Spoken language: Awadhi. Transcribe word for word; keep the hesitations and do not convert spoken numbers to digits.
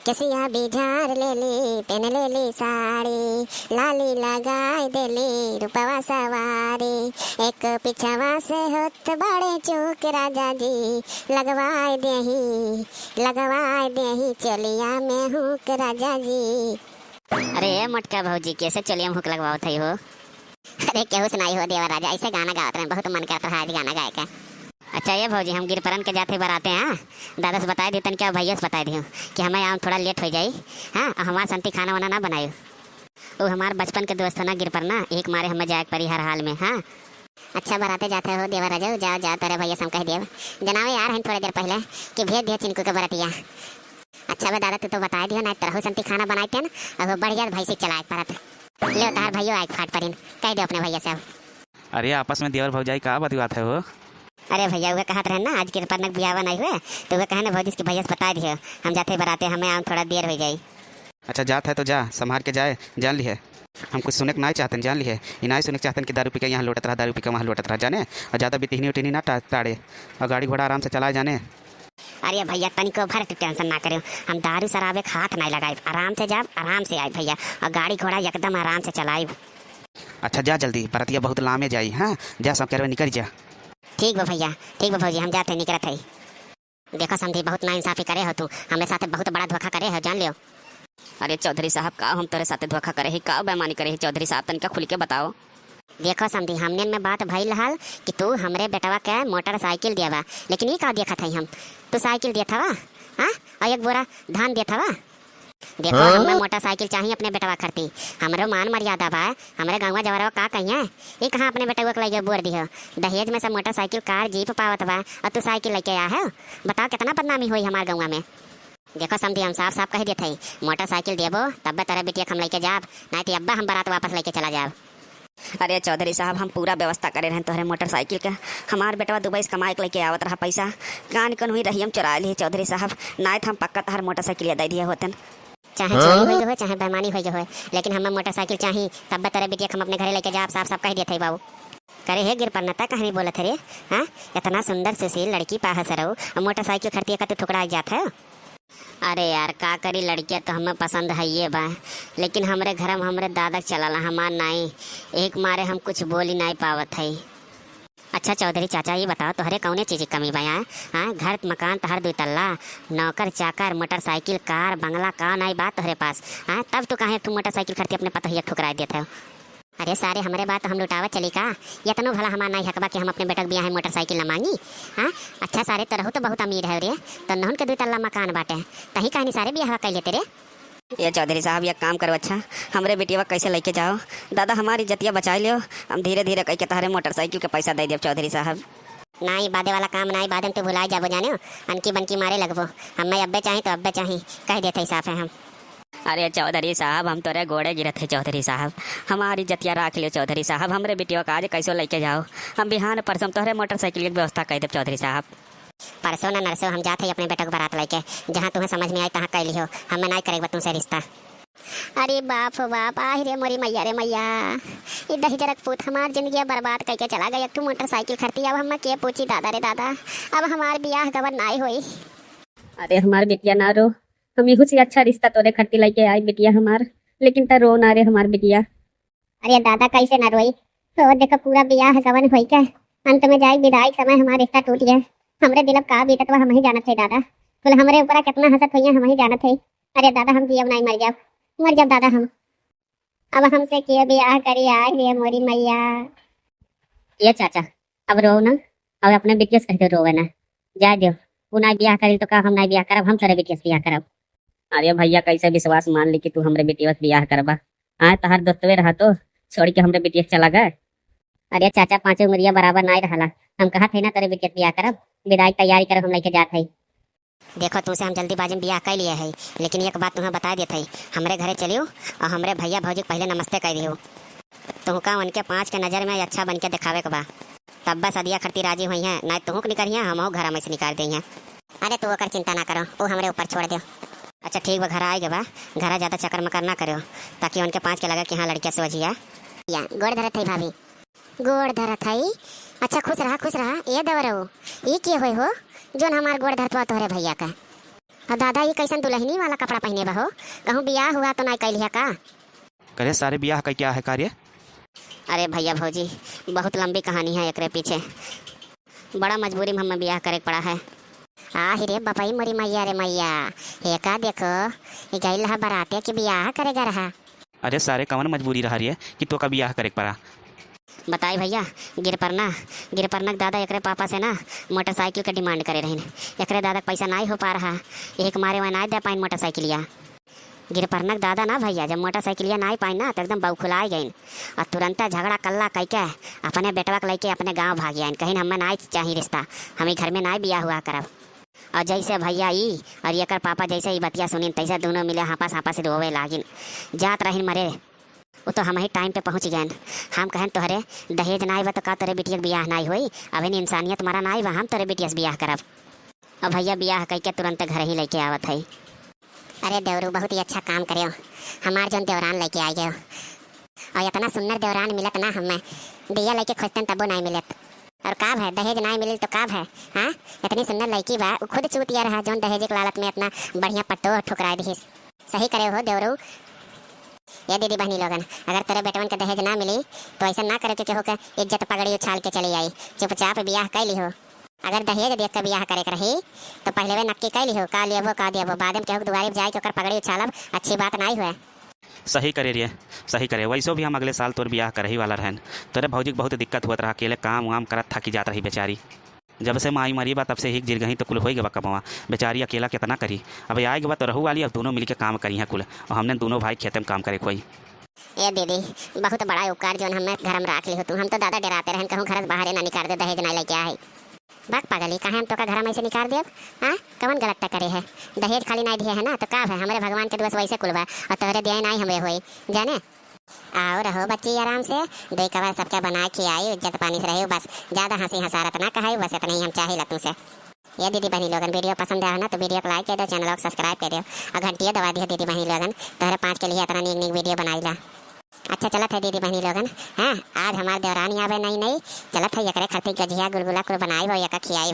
केसिया बिझार लेली, पेन लेली साड़ी, लाली लगाई देली, रूपवा सवारी। एक पिछवा से होत बाड़े चूक राजा जी, लगवाई देही, लगवाई देही चोलिया में हुक राजा जी। अरे ए मोटका भौजी, कैसे चोलिया में हुक लगवावत हई हो? अरे केहू से नाई हो देवर राजा, ऐसे गाना गावत रहे, बहुत मन करत रहा आज गाना गाए का। अच्छा ए भौजी, हम गिरपरन के जात हई बराते, हाँ? दादा से बताई दियो तनिका, भैया से बताई दियो कि हमें आवे में थोड़ा लेट होइ जाई, हाँ? और हमार संती खाना वाना ना बनायो। उ हमार बचपन के दोस्त हो ना गिरपरना, एक मारे हमें जाए के परी हर हाल में, हाँ? अच्छा बराते जात हो देवर राजा, जाओ जाओ, तोरे भैया से हम कह देब, जनावे यार हन थोड़े देर पहले कि भेज दियो चिनकू के बरतिया। अच्छा बे दादा, तू तो बताई दियो, नाई तरहु संती खाना बनाई तेन, अब बढ़िया भैंसी चलाए के परत। ले तहार भैया आए के फाट परिन, कह दे अपने भैया से अब। अरे आपस में देवर भौजाई का बतियात है हो? अरे भैया, उहे कहत रहे ना, आज गिरपरना के बियाहवा नाई हुए, तो उहे कहे ना भौजी से कि भैया से बताई दियो, हम जाते बराते, हमें आवे में थोड़ा देर होइ जाई। अच्छा जात है तो जा, संभार के जाए, जान लिहे। हम कुछ सुने के नाई चाहतन, जान लिहे। ई नाई सुने के चाहतन कि दारू पी के यहाँ लोटत रहा, दारू पी के वहाँ लोटत रहा, जाने? और ज्यादा बितिहनी उटिहनी ना टा-, ताड़े, और गाड़ी घोड़ा आराम से चलाए, जाने? अरे भैया, तनिको भर तू tension ना करियो, हम दारू शराबे के हाथ नाई लगाइब, आराम से जाब, आराम से आइब भैया, और गाड़ी घोड़ा एकदम आराम से चलाइब। अच्छा जा जल्दी, बरतिया बहुत लामे जाई, हाँ? जा सब करवे निकल जा। ठीक बा भैया, ठीक बा भौजी, हम जाते निकरत हई। देखो समधी, बहुत नाइंसाफी करे हो तू, हमरे साथे बहुत बड़ा धोखा करे हो, जान लियो। अरे चौधरी साहब, का हम तोरे साथे धोखा करे ही, का बेईमानी करे ही चौधरी साहब, तनिका खुल के बताओ। देखो समधी, हमने में बात भइल हल कि तू हमरे बेटवा के मोटरसाइकिल दियावा, लेकिन ई का देखत हई हम, तू साइकिल देत हवा, हाँ? और एक बोरा धान देत हवा। देखो, हाँ? हमें मोटरसाइकिल चाही अपने बेटवा खरती, हमरो मान मर्यादा बा, हमरे गौवा जवरवा का कहिए, ई कहाँ अपने बेटवा के लइके बोर दिहो, दहेज में से मोटरसाइकिल, कार, जीप पावत बा, और तू साइकिल लइके आ हो, बताओ कितना बदनामी होई हमार गौवा में। देखो समधी, हम साफ साफ कह देत हई, मोटरसाइकिल देबो तब्बे तोरे बिटिया के हम लइके जाब, नाई तो अब्बा हम बारात वापस लइके चला जाब। अरे चौधरी साहब, हम पूरा व्यवस्था करे रहन तोहरे मोटरसाइकिल के। हमार बेटवा दुबई से कमाई के लइके आवत रहा पैसा, कान कन हुई रहियम चोराए लिहे चौधरी साहब, नाई तो हम पक्का तोहर मोटरसाइकिल दे दिए होतन। चाहे चोरी होई होए, चाहे बेईमानी होई होए, लेकिन हमें मोटरसाइकिल चाही, तब्बे तोरे बिटिया के हम अपने घरे लइके जाब, साफ साफ कह देत हई बाबू। करे हे गिरपरना, तै कहनी बोलत है रे, हाँ? इतना सुंदर सुशील लड़की पाहस रहो, और मोटरसाइकिल खरती का तू ठुकरा जात है। अरे यार, का करी, लड़किया तो हमें पसंद हइये बा, लेकिन हमरे घर में हमरे दादा के चलाला, हमार नाई, एक मारे हम कुछ बोली नाई पावत हई। अच्छा चौधरी चाचा, ई बताओ, तोहरे कौने चीज के कमी बा, हाँ? हाँ, घर मकान तोहर दुई तल्ला, नौकर चाकर, मोटरसाइकिल, कार, बंगला, का नाई बा तोहरे पास, हाँ? तब तू काहे तू मोटरसाइकिल खरती अपने पतोहिया के ठुकराए देत हो? अरे सारे, हमरे बात हम लुटावत चली का? यतनो भला हमार नाई हक बा कि हम अपने बेटा के बियाह में मोटरसाइकिल न मांगी? हाँ? अच्छा सारे, तोरहू तो बहुत अमीर है रे, तोनहुन के दुई तल्ला मकान बाटे, तही कहनी सारे बियाहवा कइ लेते रे। ए चौधरी साहब, एक काम करो, अच्छा, हमरे बिटिया कैसे लइके जाओ, दादा हमार इज्जतिया बचाई लियो, हम धीरे धीरे कइके तोहरे मोटरसाइकिल के पैसा दे देब चौधरी साहब। नाई, बादे वाला काम नाई, बादे में तू भुलाई जाबो जाने, अनकी बनकी मारे लगबो, हमें अब्बे चाही तो अब्बे चाही, कह देत हई साफ है हम। अरे चौधरी साहब, हम तोरे गोड़े गिरत है चौधरी साहब, हमार इज्जतिया राख लियो चौधरी साहब, हमरे बिटिया का आज कैसो लइके जाओ, हम बिहान परसों तोहरे मोटरसाइकिल के व्यवस्था कइ देब चौधरी साहब। परसों ना नरसों हम जात हई अपने बेटा के बारात लइके, जहाँ तुहें समझ में आई तहाँ कइ लिहो, हमें नाई करेक बा तुमसे रिश्ता। अरे बाप हो बाप, आहि रे मोरी मैया रे मैया, ई दहिजरक पूत हमार जिंदगिया बर्बाद कइके चला गई। एक ठो मोटरसाइकिल खरती, अब हमें के पूछी दादा रे दादा, अब हमार बियाह गवन नाई होई। अरे हमार बिटिया ना रो, हम इहू से अच्छा रिश्ता तोरे खरती लइके आई बिटिया हमार, लेकिन त रो ना रे हमार बिटिया। अरे दादा, कैसे ना रोई? तो देखो, पूरा बियाह गवन होई के अंत में जाई विदाई समय हमार रिश्ता टूट गया। हमरे दिल अब का बीतत बा, हम ही जानत है दादा। कुल हमरे ऊपरा कितना हंसत होइया, हम ही जानत है। अरे दादा, हम जियब नाई, मर जाब, मर जाब दादा हम। अब हमसे के बियाह करी, आहि रे मोरी मैया। ए चाचा, अब रो ना, अब अपने बिटिया से कह दे रोवे ना, जाए दो। उ नाई बियाह करी तो का हम नाई बियाह करब, हम तोरे बिटिया से बियाह करब। अरे भैया, कैसे विश्वास मान ली कि तू हमरे बिटिया से बियाह करबा? आए तहार दोस्तवे रहा तो छोड़ के हमरे बिटिया से चला गए। अरे चाचा, पांचों उमरिया बराबर नाई रहला, हम कहत है ना तोरे बिटिया से बियाह करब, विदाई के तैयारी करब, हम लइके जात है। देखो, तुसे हम जल्दीबाजी में बियाह कइ लिए है, लेकिन एक बात तुम्हें बताइ देत है, हमरे घरे चलियो और हमरे भैया भौजी के पहले नमस्ते कइ दियो। तुहका उनके पाँच के नजर में अच्छा बन के दिखावे के बा, तब बस सदिया खरती राजी होइहैं, नाहीं तुहूँ के निकरिहैं, हमहूँ घरा में से निकाल देइहैं। अरे तू ओकर चिंता ना करो, वो हमरे ऊपर छोड़ दो। अच्छा ठीक बा, घर आए के बा, घर ज्यादा चकर मकर ना करो, ताकि उनके पाँच के लगे कि हाँ लड़किया सोझी है। या गोड़ धरत है भाभी। गोड़ धरत हई। अच्छा, खुश रहा, खुश रहा। ए देवरऊ, ई के होई हो, जोन हमार गोड़ धरत बा तोहरे भैया का? और दादा, ई कैसन दुलहिनी वाला कपड़ा पहिने बा हो? कहूँ बियाह हुआ तो नाई कैलिहा का? करे सारे, बियाह कइके आए है का रे? अरे भइया भौजी, बहुत लंबी कहानी है एकरे पीछे। बड़ा मजबूरी में हमें बियाह करे के पड़ा है। आहि रे बपई मोरी मइया रे मइया, हे का देखो, ई गइल रहा बराते कि बियाह करे गा रहा। अरे सारे, कवन मजबूरी रहा रे कि तोका बियाह करे के पड़ा? बताई भइया, गिरपरना, गिरपरना के दादा एकरे पापा से ना मोटरसाइकिल के demand करे रहिन। एकरे दादा के पैसा नाई हो पा रहा, यही के मारे वह नाई दे पाइन मोटरसाइकिलिया। गिरपरना के दादा ना भइया, जब मोटरसाइकिलिया नाई पाइन ना, तो एकदम बौखुलाए गइन और तुरंते झगड़ा कल्ला कइके अपने बेटवा के लइके अपने गाँव भाग आइन। कहिन, "हमें नाई चाही रिश्ता, हम ई घर में नाई बियाह हुआ करब।" और जैसे भइया ई और एकर पापा जैसे ई बतिया सुनिन, तैसे दोनों मिले हाँपस हाँपस रोवे लागिन। जात रहिन मरे, वो तो हम ही time पे पहुँच गएन। हम कहन, "तोहरे दहेज नाई बा तो का तोरे बिटिया के बियाह नाई होई? अभिन इंसानियत मरा नाई बा, हम तोरे बिटिया से बियाह करब।" और भइया बियाह कइके तुरंत घर ही लइके आवत है। अरे देवरू, बहुत ही अच्छा काम करेउ, हमार जौन देवरान लइके आइ गएउ। और इतना सुन्नर देवरान मिलत ना हमें, दिया लइके खोजतन तबो नाई मिलत। और का भय, दहेज नाई मिलिल तो का भय? हाँ, इतनी सुन्नर लइकी बा, उ खुद चूतिया रहा, जौन दहेज के लालच में इतना बढ़िया पट्टो ठुकराइ दिहिस। सही करेउ हो देवरू। ए दीदी बहनी लोगन, अगर तोरे बेटवन के दहेज ना मिली, तो ऐसा ना करेउ कि केहू के इज्जत पगड़ी उछाल के चली आई। चुपचाप बियाह कइ लिहो। अगर दहेज देख के बियाह करे के रही, तो पहिले वे नक्की कइ लिहो, का लेबो, का देबो। बाद में केहू के दुआरी पे जाए के ओकर पगड़ी उछालब, अच्छी बात नाई हुए। सही करे रे, सही करे। वैसो भी हम अगले साल तोर बियाह करही वाला रहन। तोरे भौजी के बहुत दिक्कत होत रहा, अकेले काम वाम करत थकी जात रही बेचारी। जब से माई मरी बा, तब से ही जिरगही तो कुल होई गवा कमवा। बेचारी अकेला कितना करी। अब आए गवा तो रहू वाली, अब दोनों मिलके काम करिहैं कुल। और हमने दोनों भाई खेते में काम करे के होई। ए दीदी, बहुत बड़ा उपकार जौन हमें घर में राख लिहो तू। हम तो दादा डेराते रहन, कहूँ घर से बाहरे ना निकाल दे, दहेज ना लेके आए। बक पगली, काहे हम तोका घर में से निकाल देब? हाँ, कवन गलत त करे है? दहेज खाली नाई दिए है ना, तो का है? हमरे भगवान के दुआ से वैसे कुल बा, और तोहरे दिए नाई हमरे होई, जाने? आओ रहो बच्ची आराम से, दो कवर सबके बना के आई, इज्जत पानी से रहो बस, ज्यादा हंसी हंसारत ना कहाई, बस इतना ही हम चाहे ला तुमसे। ये दीदी बहनी लोगन, video पसंद आया ना तो video को like कर दो, channel को subscribe कर दो और घंटिया दबा दियो दीदी बहनी लोगन, तोहरे पाँच के लिए इतना नीक नीक video बनाई ला। अच्छा चलत है दीदी बहनी लोगन, हाँ, आज हमार देवरानी आवे नई नई, चलत है एकरे खातिर गजिया गुलगुला कुल बनाई और एका खियाई।